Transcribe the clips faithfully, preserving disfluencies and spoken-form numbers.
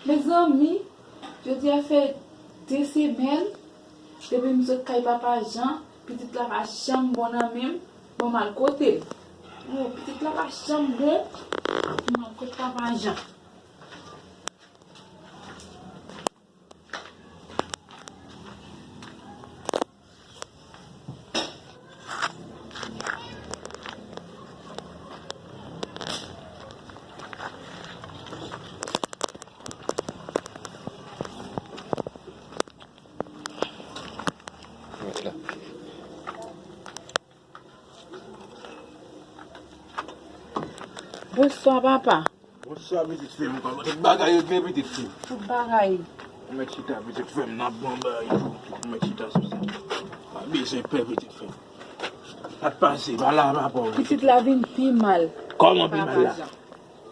Mezanmi, jodi a fè de semèn depi m sot kay Papa Jan, pitit la pa janm bon nan men m. Bon, m al kote l. Oh, pitit la pa janm bon. M al kot Papa Jan. Bonswa, papa. Bonswa, pitit fi m. Kòman tout bagay yo byen, pitit fi m? Tout bagay. Ou mèt chita, pitit fi m, n ap bon bagay tou. Ou mèt chita sou sa. Pa bezwen pè, pitit fi m. Sa k pase? Pale a papa w. Pitit la vin pi mal. Kòman pi mal la? Papa Jan.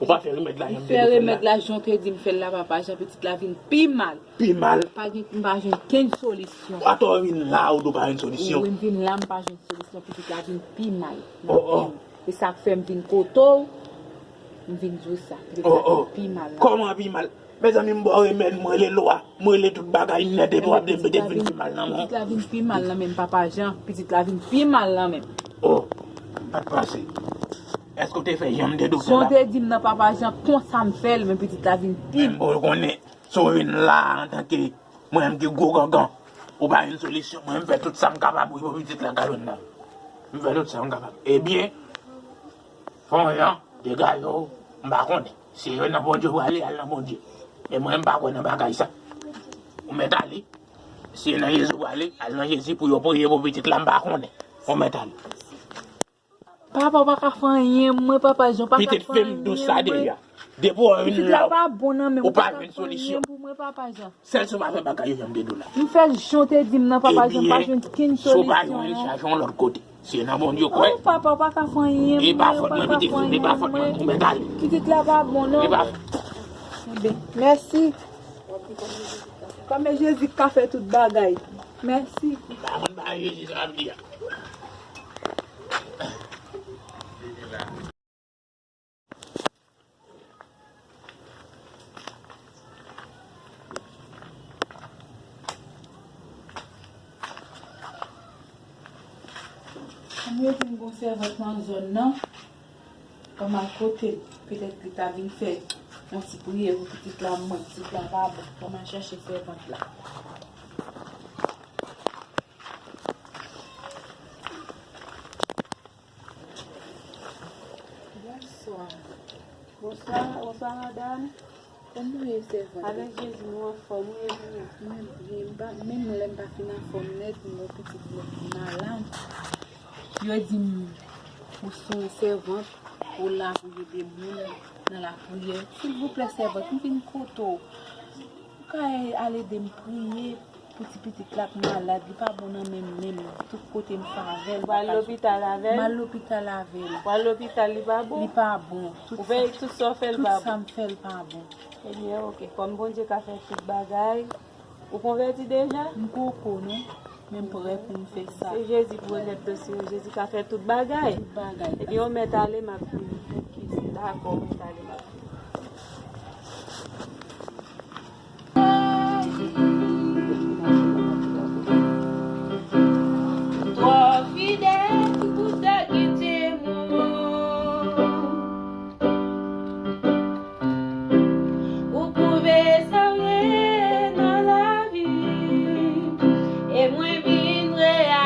Ou pa fè remèd la jan m te di w fè l la? Fè remèd la jan w te di m fè l la, Papa Jan, pitit la vin pi mal. Pi mal? Pa gen, m pa jwenn kenn solisyon. Atò w vin la, ou di w pa jwenn solisyon? Wi, m vin la, m pa jwenn solisyon, pitit la vin pi mal. Oh, oh. E sa k fè m vin kote w, m vin di w sa. Pitit la vin pi mal la. Kòman pi mal? Mezanmi, m ba w remèd, m rele lwa, m rele tout bagay nèt, epi w ap di m pitit vin pi mal nan men w. Pitit la vin pi mal nan men m, Papa Jan. Pitit la vin pi mal nan men m. Oh, m pa t panse. Èske w te fè jan m te di w fè la? Jan w te di m nan, Papa Jan, konsa m fè l, men pitit la vin pi. Men bon, w konnen, si w vin la antanke mwen menm ki gwo gangan, ou pa jwenn solisyon, mwen m fè tout sa m kapab wi pou pitit la ka jwenn la. M fè tout sa m kapab. Ebyen, fè yon jan, degaje w, m pa konnen. Si e nan Bondye w prale, al nan Bondye. Men mwen, m pa kwè nan bagay sa. Ou mèt ale. Si e nan Jezi w prale, al nan Jezi pou yo priye pou pitit la, m pa konnen. Ou mèt ale. Papa, ou pa ka fè anyen, mwen, Papa Jan, ou pa ka fè anyen, mwen. Pitit fi m, dous sa deja. Depi w vin la, ou pa jwenn solisyon. Pitit la pa bon nan men mwen, ou pa ka fè anyen pou mwen, Papa Jan. Sèl si w pa fè bagay yo jan m te di w la. M fè l jan w te di m nan, Papa Jan, m pa jwenn kenn solisyon, non. Ebyen, si w pa jwenn, chache yon lòt kote. Se nan Bondye w kwè. Oh, papa, ou pa ka fè anyen, mwen, ou pa ka fè anyen. E pa fòt mwen, pitit fi m, e pa fòt mwen, ou mèt ale. Pitit la pa bon, non. E pa. Ebyen, mèsi. Kòm e Jezi k ka fè tout bagay. Mèsi. M pa konn bagay Jezi sa ap di a. Kòm yo di m gon sèvant nan zòn nan, ban m al kote l. Petèt li ta vin fè yon ti priyè pou pitit la, mwen, pitit la pa bon. Ban m al chèche sèvant la. Bonswa. Bonswa, bonswa, madanm. Kòman w ye, sèvant? Avèk Jezi, nou anfòm, wi, e ou menm? Mwen byen, m pa, menm lè m pa fin anfòm nèt, m wè pitit mwen malad. Yo di m ou se yon sèvant, ou la pou ede moun nan lapriyè. Silvouplè, sèvant, m vin kote w. Ou ka al ede m priye pou ti pitit la k malad, li pa bon nan men m menm. Tout kote m fè avè l, ou pa ka. Ou al lopital avè l? M al lopital avè l. Ou al lopital, li pa bon? Li pa bon. Ou fè tout sa w fè l pa bon? Tout sa m fè l pa bon. Ebyen, oke. Kòm Bondye ka fè tout bagay, ou konvèti deja? M poko, non. Men m prè pou m fè sa. Se Jezi pou remèt dosye yo. Jezi ka fè tout bagay. Tout bagay. Ebyen, ou mèt ale, m ap vini. Oke. Dakò, ou mèt ale, m ap vini.